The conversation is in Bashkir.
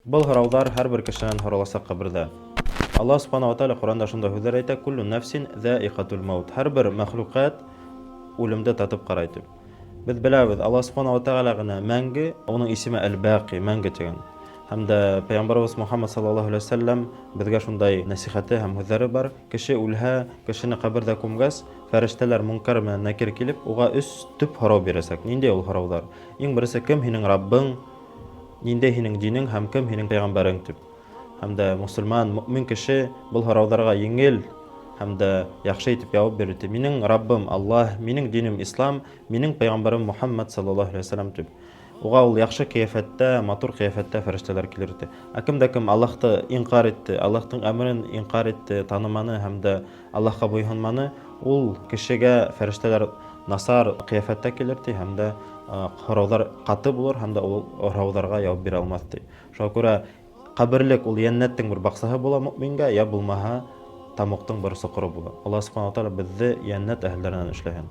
Был һорауҙар һәр бер кешенән һораласаҡ ҡәберҙә. Аллаһ Субхана ва Тааля Ҡоранда шундай һүҙҙәр әйтә: "Куллю нәфсин заиҡатул маут." Һәр бер мәхлүҡәт үлемде татып ҡарай тип. Беҙ беләбеҙ, Аллаһ Субхана ва Тааля ғына мәңге, уның исеме Әл-Баҡи, мәңге тигән. Һәм дә Пәйғәмбәребеҙ Мухаммад саллаллаһу алейһи ва сәлләм беҙгә шундай нәсихәте һәм һүҙҙәре бар. Кеше үлһә, кешене ҡәберҙә күмгәс, фәрештәләр Мункар менән Нәкир килеп, уға өс төп һорау бирәсәк. Ниндәй ул һорауҙар? Иң беренсе, кем һинең Раббың, ниндәй һинең динең һәм кем һинең пәйғәмбәрең дип. Һәм дә мосолман, мөэмин кеше был һорауҙарға еңел һәм дә яҡшы итеп яуап бирер ти. Минең Раббым Аллаһ, минең динем Ислам, минең пәйғәмбәрем Мухаммад саллаллаһу алейһи ва сәлләм дип. Уға ул яҡшы ҡиәфәттә, матур ҡиәфәттә фәрештәләр килер ти. Ә кем дә кем Аллаһты инҡар итте, Аллаһтың әмерен инҡар итте, таныманы һәм дә Аллаһҡа буйһонманы, ул кешегә фәрештәләр насар ҡиәфәттә килер ти һәм дә һорауҙар ҡаты булыр һәм дә ул һорауҙарға яуап бирә алмаҫ ти. Шуға күрә ҡәберлек ул йәннәттең бер баҡсаһы була мөмингә, я булмаһа тамуҡтың бер соҡоро була. Аллаһ Субхана ва Тааля беҙҙе йәннәт әһелдәренән эшләһен.